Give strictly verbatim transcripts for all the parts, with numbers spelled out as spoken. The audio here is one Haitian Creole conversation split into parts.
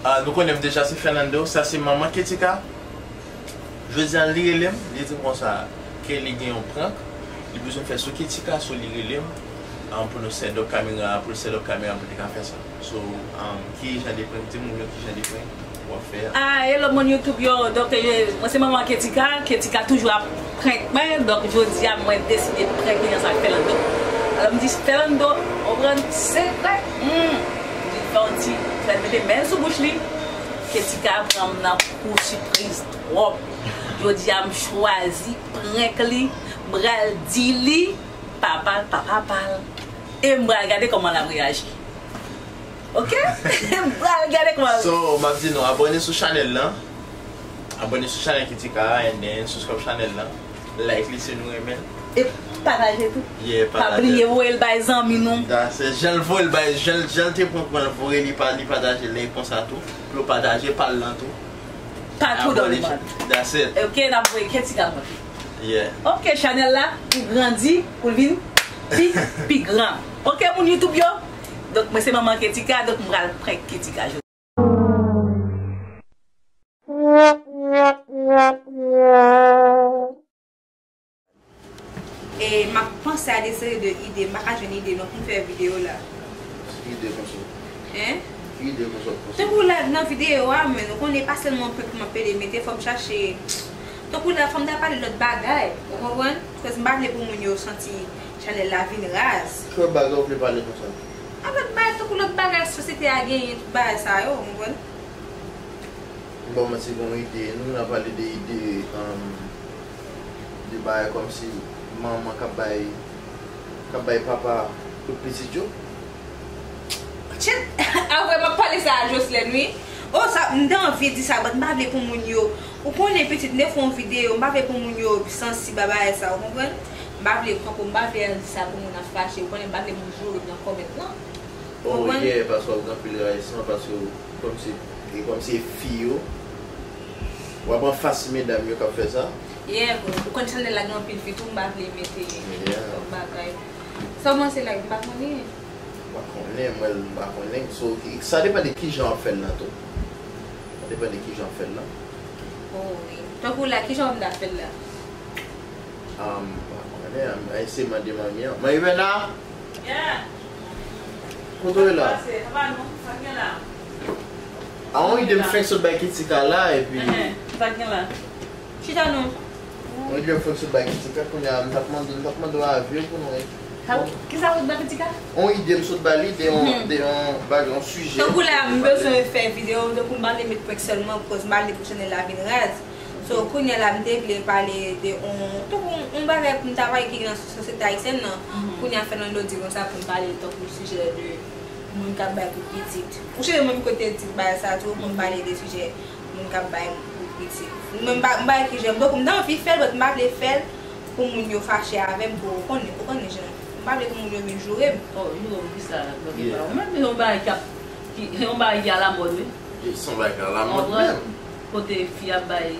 Ah, nou konnen m deja, se Fernando. Sa se manman Ketika. Jodi a, li rele m, li di m konsa ke li gen yon prank li bezwen fè sou Ketika, so li rele m, um, pou nou set up kamera, pou l set up kamera pou li ka fè sa. So, um, ki jan de prank, di m ou yo ki jan de prank w ap fè a? Ah, hello moun YouTube yo. Donk, eh, mwen se manman Ketika. Ketika toujou ap prank mwen. Donk, jodi a, mwen deside prank li ansanm ak Fernando. Alò, m di, Fernando, ou konprann, se prank. Hmm. M di, fè yon ti, fè l mete men l sou bouch li. Ketika pran m nan kou sipriz twòp. Jodi a, m chwazi prank li. M pral di li, papa l, pa papa l. E m pral gade kòman l ap reyaji. Ok? M pral gade kòman. So, m ap di nou, abòne sou chanèl lan. Abòne sou chanèl Ketika a, and then subscribe chanèl lan. Like li si nou renmen l. E pataje tou. Yeah, pa pataje. Bliye voye l bay zanmi nou. Da, se jan l voye l bay, jan l, jan l te pran pou l voye li, pa, li pataje l, li konsa tou. Pou l pataje pa l lan tou. Patou dan le mond. That's it. Ok, n ap voye Ketika monte. Yeah. Ok, chanèl la, pou grandi, pou l vin pi, pi gran. Ok, moun YouTube yo. Donk, mwen se manman Ketika, donk m pral prank Ketika jodi. E m ap panse a de seri de ide, m pa ka jwenn ide non pou m fè videyo la. Ki ide konsa? Hein? Ki ide konsa w panse? Tankou la nan videyo a, men ou konnen pa sèlman prank m ap pede mete, fò m chache. Tankou la, fò m ta pale lòt bagay, ou konprann? Koz m pa vle pou moun yo santi chanèl la vin raz. Ki lòt bagay w vle pale konsa? A lòt bagay, tankou lòt bagay sosyete a genyen, tout bagay sa yo, ou konprann? M pa manti, gen yon ide, nou nan pale de ide, um, de bagay kòmsi manman k ap bay, k ap bay papa kout pitit yo. Shit! Apre m ap pale sa a Jocelyn, wi. Oh, sa, m te anvi di sa, but m pa vle pou moun yo. Ou konnen pitit, m te fè yon videyo, m pa vle pou moun yo sansib a bagay sa, ou konprann? M pa vle, tankou, m pa vle di sa pou moun ap fache, ou konnen, m pa vle moun joure m nan kòmèt lan. Ou konprann? Oh, yeah, paske w ap gen anpil rayisman, paske w, kòmsi, e kòmsi e fi yo, w ap anfas medam yo k ap fè sa. Yeah, bro. Ou konn chanèl la gen anpil fi tou, m pa vle mete yon bagay. Sa w panse la, m pa konnen. M pa konnen, mwen, m pa konnen. So, sa depann de kijan w ap fè l lan tou. Sa depann de kijan w ap fè l lan. Oh, wi. Tankou la, kijan w ap fè l la? Ah, m pa konnen, m eseye mande manmi an. Manmi Bèna! Yeah. Kote w ye la? Pase, sa va non? Sa k gen la? A, yon ide m fenk sot bay Ketika la, epi. Enhen, sa k gen la? Chita non. Yon ide m fenk sot bay Ketika, kounye a, m t ap mande, m t ap mande w avi w pou nou. Sa, kisa w sot bay Ketika? Yon ide m sot bay li, de yon, de yon bagay, yon sijè. Tankou la, m bezwen fè videyo, tankou m pa vle met prank sèlman, koz m pa vle pou chanèl la vin raz. So, kounye a la, m te vle pale de on, tankou on, on bagay pou m ta pale ki gen nan sosyete ayisyèn nan. Kounye a, Fernando di konsa pou m pale tankou sijè de moun k ap bay kout pitit. Ou sonje menm kote di bagay sa tou, pou m pale de sijè moun k ap bay kout pitit. Mwen, m pa, m pa wè ki jan, donk, m ta anvi fè l, but m pa vle fè l pou moun yo fache avè m, pou ou konnen, ou konnen jan. M pa vle pou moun yo vin joure m. Oh, joure m, kisa, bloke pa ou menm, yon bagay k ap, ki, yon bagay ki alamòd, wi. Se yon bagay ki alamòd menm. Kote fi ap bay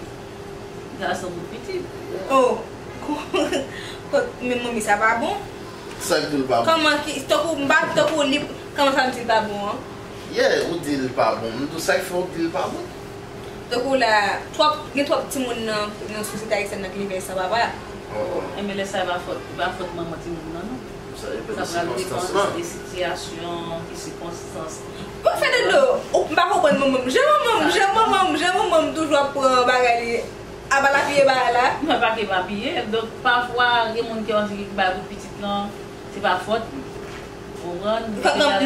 gason pou pitit. Oh, kot, men manmi, sa pa bon. Sa k di l pa bon? Kòman ki, tankou, m pa, tankou li, kòman sa m di l pa bon an? Yeah, ou di l pa bon. M di w sa k fè w di l pa bon. Tankou la, twòp, gen twòp timoun nan, nan sosyete ayisyèn nan ki leve san papa. Oh, oh. Enben lè sa, e pa fòt, e pa fòt manman timoun nan, non. Sa depann de sikonstan lan. Sa pral depann de sitiyasyon, ki sikonstans. Bon, Fernando, ou, m pa konprann manman m. Jan manman m, jan manman m, jan manman m toujou ap pran bagay li, ap al apiye bagay la. Mwen pa ka apiye. Donk, pafwa, gen moun ki anvi bay pou pitit lan, se pa fòt li. Ou konprann?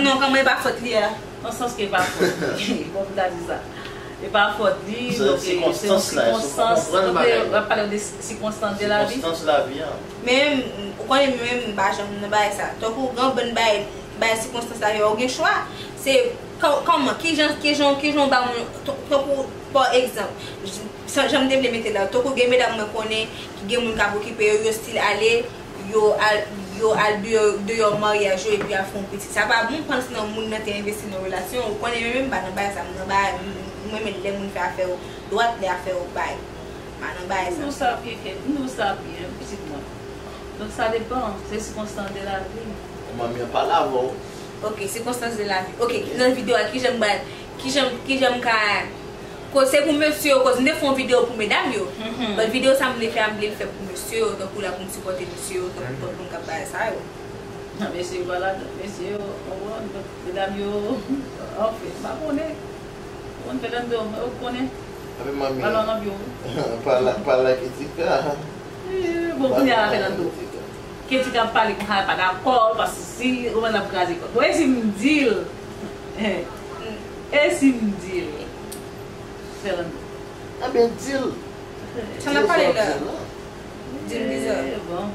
Non, kòman e pa fòt li a? Nan sans ke e pa fòt li. Bon, m ta di sa. E pa fòt li, donk, se yon sikonstan, donk, w ap pale de sikonstan de lavi. Sikonstan lavi a. Men, ou konnen, mwen menm, m pa janm nan bagay sa. Tankou, gen yon bann bagay, bagay sikonstans la, yo gen chwa. Se kò-, kòman, ki jan, ki jan, ki jan w ba moun, t-, tankou, pa egzanp, j-, sa, jan m te vle mete la, tankou gen medam mwen konnen, ki gen moun k ap okipe yo, yo still ale, yo al, yo al deyò, deyò maryaj yo, epi y ap fè yon pitit. Sa pa bon, panse nan moun nan te envesti nan relasyon, ou konnen, mwen menm, m pa nan bagay sa, m nan bagay, m, m renmen lè moun fè afè yo dwat, lè afè yo bay. M pa nan bagay sa. M di w sa byen, m di w sa byen, pitit mwen. Donk, sa depann, se sikonstans de lavi. Manmi an pale avè w. Ok, sikonstans de lavi. Ok, nan videyo a, ki jan m pral, Kijan, kijan m ka koze pou mesye yo, koz m te fè yon videyo pou medam yo. But videyo sa m vle fè a, m vle l fè pou mesye yo, tankou la pou m sipòte mesye yo, tankou tout moun k ap bagay sa yo. Nan mesye yo pa ladan, mesye yo, w konprann, donk medam yo, anfen, m pa konnen. Ou konn Fernando, ou konnen. Apre manmi. Pale nan pye w. Pale, pale Ketika. Eh, bon, kounye a la Fernando. Ketika ap pale konsa, pa dakò, paske si ou wè l ap kraze kò. Bon, e si m di l? E si m di l? Fernando. Ebyen, di l. Sa n ap pale la? Di l bizè. Eh, bon.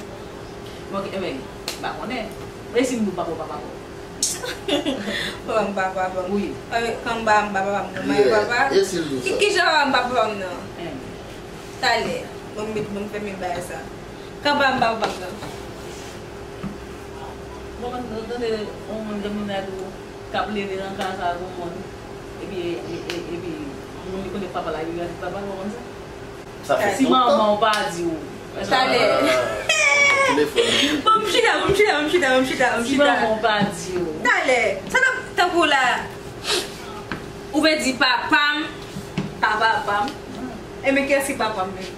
Bon, ok, ebyen, m pa konnen. E si m di w papa w pa papa w? Papa m pa papa m. Wi. Kan m ba m pa papa m, non, mwen papa. E si l di w sa? Ki jan papa m pa papa m nan? Talè, bon, m met, bon, m fèmen bagay sa. Kan papa m pa papa m nan? Bon, nou tande yon moun gen moun la tou k ap leve nan kay sa, yon moun. Epi, e, e, e, epi, moun li konnen papa la, li rele papa l, ou konn sa? Sa fè Si manman w pa di w. Talè. Telefòn. Bon, m chita, bon, m chita, bon, m chita, bon, m chita, bon, m chita. Si manman w pa di w. Talè. Sa t ap tankou la. Ou vle di papa m, pa papa m. E men kiyès ki papa m menm?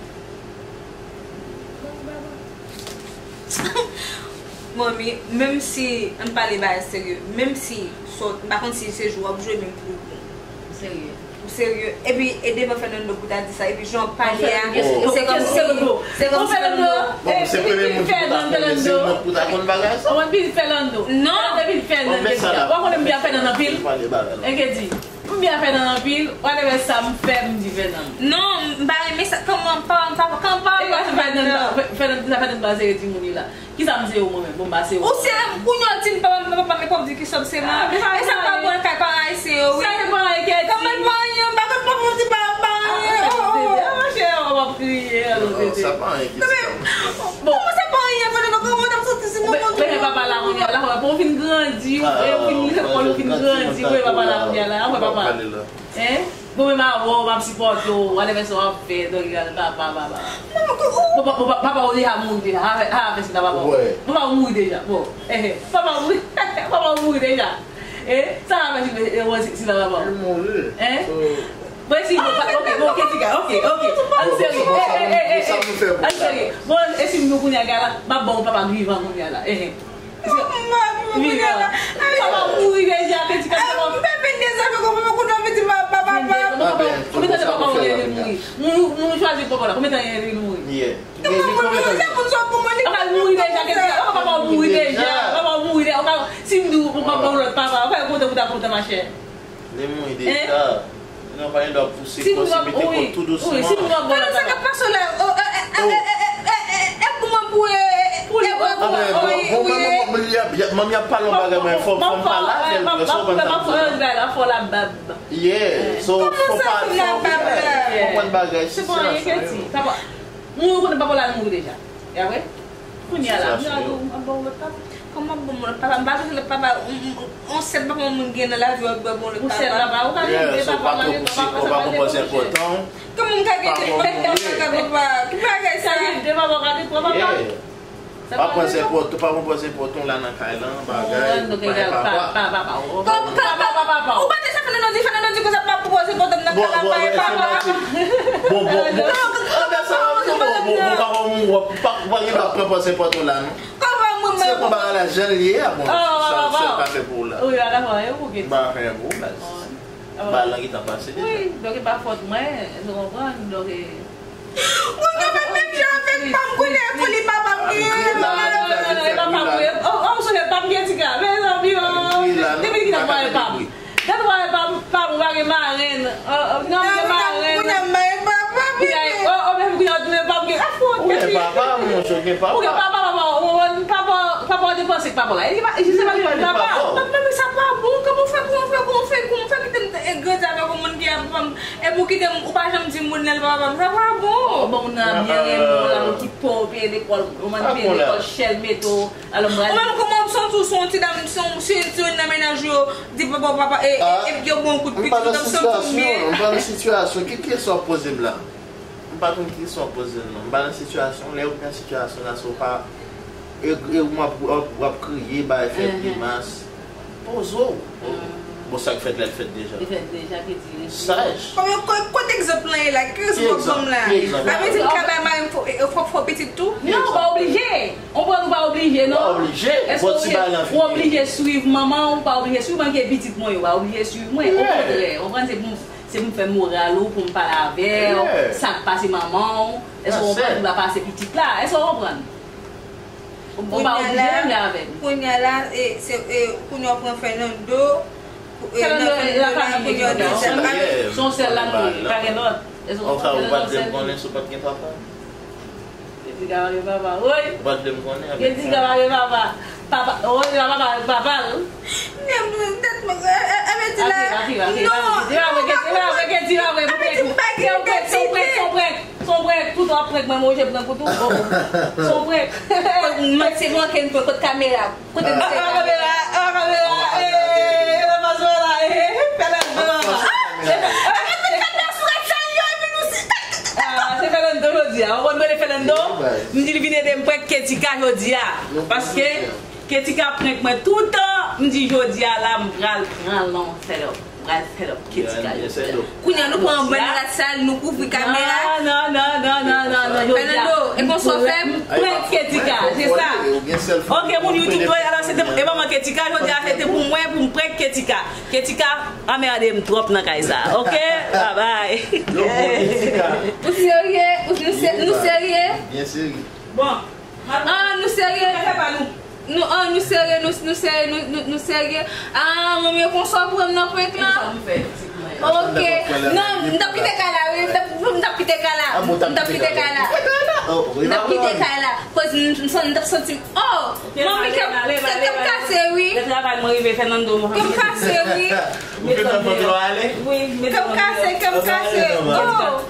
Manmi, menm si, ann pale bagay serye, menm si, sòt, m pa konn si se jwe w ap jwe, men m pwouve w. Serye. Ou serye? Epi, e devan Fernando pou ta di sa, epi jan w ap pale a, se kòm si, se kòm si Fernando. Bon, se premye moun ki pou ta konnen, se mwen pou ta konn bagay sa. Mwen vin Fernando. Non. Mwen vin Fernando. Ou konnen m byen Fernando anpil. Enke di. M byen Fernando anpil, whatever sa m fè, m di Fernando. Non, m pa renmen sa. Kòman, pa, pa, kòman, pa, Fernando, Fernando, Fernando pa sere timoun li la. Kisa m se yo mwen menm? Bon, m pa se yo. Ou se, kounye a w di m papa m, papa m, e pa w di ki sòm se mwen. E sa pa bon kay paran ayisyen yo, wi. Sa se paran ayisyen ki. Kòman pa anyen, m pa konn papa m di pa, pa anyen. Ah, monchè, w ap kriye, alò, tete. Sa pa anyen ki. Bon. Kòman sa pa anyen, Fernando? Kòman w t ap santi si mwen montre men papa la kounye a, la, bon, w fin grandi, ou fin lekòl, ou fin grandi, ou wè papa la kounye a la, ou wè papa. Hein? Bon, men m avè w, m ap sipòte w, whatever sa w ap fè, donk, papa, papa. Bon, pa- bon, pa- papa w deja mouri deja, sa fè, sa fè si la papa w. Papa w mouri deja, bon, eh, eh, papa w mouri, papa w mouri deja. Eh, sa fè si, eh, wè si, si la papa w. Li mouri. Hein? Bon, si, bon, pa- ok, bon, ok, ti gars, ok, ok. An serye, eh, eh, eh, eh, eh, an serye. Bon, e si m di w kounye a, gars la, m ap ba w papa m vivan kounye a la, eh, eh. Papa mouri deja, Ketika. M pa vin de zafè konprann, konprann, vin di papa, papa. Konbyen tan papa w ye li mouri? Moun, moun chwazi papa la, konbyen tan ye li mouri? Papa mouri deja, Ketika. Papa mouri deja. Papa mouri deja. Si m di w, papa w lòt papa, ou pa kontan pou ta kontan, machè. Li mouri deja. Non, pa gen dwa pouse kò si mete kò tou dousman. Wi, si moun ap bon. Sa k ap pase la? Oh, eh, eh, eh, eh, eh, eh, eh, eh, pou mwen, pou, eh, eh, eh, pou li, eh, pou mwen, wi, wi, eh. Manmi ap pale yon bagay, mwen fò, fò m pale avè l, fò m pale avè l. Yeah, so, fò pa, fò konprann bagay, sitiyasyon yo. Moun konnen papa w la mouri deja. E apre? Kounye a la, m ap ba w lòt papa. Kòman m ap ba w lòt papa? M pa bezwen lòt papa. On, on, on sèl papa yon moun gen nan lavi w ap ba w lòt papa. Yon sèl papa, ou ka gen de papa, ou ka gen twa papa, sa pa enpòtan. Kòman m ka gen de papa, papa, papa? Ki bagay sa? Ou ka gen de papa, ou ka gen twa papa. Pa pran se pòton, pa pran se pòton la nan kay lan, bagay, pa gen papa. Papa, papa, papa. Ou pa te sa Fernando di, Fernando di konsa pa pran se pòton nan kay lan, pa gen papa. Bon, bon, bon. Anben sa, bon, bon, bon, papa, ou pa gen dwa pran pran se pòton la, non. Kòman mwen menm? Se pou bagay la jan l ye a, bon, sa, sa l ka fè pou ou la. Wi, a dakò, e ou ki di. M pa fè pou ou, baz. Ba lang ki ta pase deja. Wi, donk e pa fòt mwen, ou konprann, donk e. Mwen ka fè menm jan avèk pa m konnen pou li papa m gen. Papa m gen. Oh, oh, sonje pa m gen ti ka. Mezanmi, oh. Depi ki ta pale pa m. Gade w pa, pa, pa gen marenn. Oh, oh, non, gen marenn. Kounye a m marenn, pa, pa, kounye a, oh, oh, men kounye a, ou pa gen. Ou gen papa, monchè, ou gen papa. Ou gen papa, papa, ou, ou, papa, papa, ou depanse papa la. E, e, se pa li papa. Papa, men sa pa bon. Kòman w fè, kòman w fè, kòman w fè, kòman w fè kite m, e, grandi avèk yon moun ki a papa m, epi w kite m, ou pa janm di moun nan li pa papa m. Sa pa bon. Oh, bon, moun nan byen renmen w la, moun ki peye lekòl, ou menm peye lekòl, chèl, meto. Alò, mwen. Ou menm, kòman w santi w, se yon ti dam, se yon, se, se youn nan mennaj ou yo, di papa, papa, e, e, e, yo ba w kout pik, ou t ap santi w byen? M pa nan sitiyasyon, m pa nan sitiyasyon. Ki kesyon w ap poze m la? M pa konn ki kesyon w ap poze m, non. M pa nan sitiyasyon, lè ou nan sitiyasyon la, se w pa, e, e, w ap, w ap, w ap kriye, bay, fè grimas. Poze w. Bon, sa k fèt la, l fèt deja. Li fèt deja, ki di li. Saj. Kòm yo, kot, kot egzanp lan ye la? Ki rezon w ap ban m la? Sa vle di m ka bay mari m fò, fò, fò pitit tou? Non, ou pa oblije. Ou konprann, ou pa oblije, non? Ou pa oblije. Èske ou oblije swiv manman w? Ou pa oblije swiv mwen ki pitit mwen yo. Ou pa oblije swiv mwen. Okontrè, ou konprann, se pou m, se pou m fè moral ou, pou m pale avè w, sa k pase manman w. Èske ou konprann, ou la pase pitit la? Èske ou konprann? Ou pa oblije vle avè m. Kounye a la, e, se, e, kounye a w pran Fernando, e, Fernando, nan Fernando la, kounye a w dezyèm avè. Se yon sèl la nou ye, pa gen lòt. Èske ou konprann? Ou pa t vle m konnen si w pa t gen papa? Jessica pa gen papa, woy. Ou pa t vle m konnen avèk Jessica pa gen papa. Papa, woy, papa, papa, papa l. Nèm nou tèt mwen, e, e, e, mwen di la, non. Di pa vre, Katie, di pa vre, Katie, di pa vre. Mwen pèdi m pa gen idantite. Se yon prank, se yon prank. Tout w ap prank mwen, mwen oblije prank ou tou. Se yon prank. Mwen se manke n prank kot kamera. Kote m se kamera? Kamera, kamera. Eee, la pas la, eee, Fernando. Ah, se Fernando jodi a. Ou konn mwen Fernando? M di l vin ede m prank Ketika jodi a. Paske Ketika prank mwen toutan. M di jodi a la, m pral pran l on sèl. Pral fed up Ketika yo. Kounye a nou pran yon bann rat sal, nou kouvri kamera. Non, non, non, non, non, non, non. Jodi a, Fernando, e konsa w fè? M prank Ketika, se sa. Ok, moun YouTube yo, alò se te, e manman Ketika, jodi a se te pou mwen, pou m prank Ketika. Ketika anmède m twòp nan kay sa. Ok, bye bye. Ou serye? Ou, nou se-, nou serye? Byen serye. Bon. Ah, nou serye? Nou, ah, nou serye, nou, nou serye, nou, nou, nou serye. Ah, manmi, e konsa w pran m nan prank lan? Ok. Non, m t ap kite kay la, wi. M t ap, m t ap kite kay la. M t ap kite kay la. M t ap kite kay la. Koz m, m, m t ap santi m, oh, manmi, kè m, kè m kase, wi. Lè travay mwen rive, Fernando, mwen. Kè m kase, wi. Ou fè nan pantalon ale? Wi, kè m kase, kè m kase. Oh.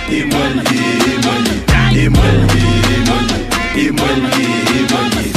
E mwen l ye, e mwen l ye, e mwen l ye, e mwen l ye, e mwen l ye, e mwen l ye.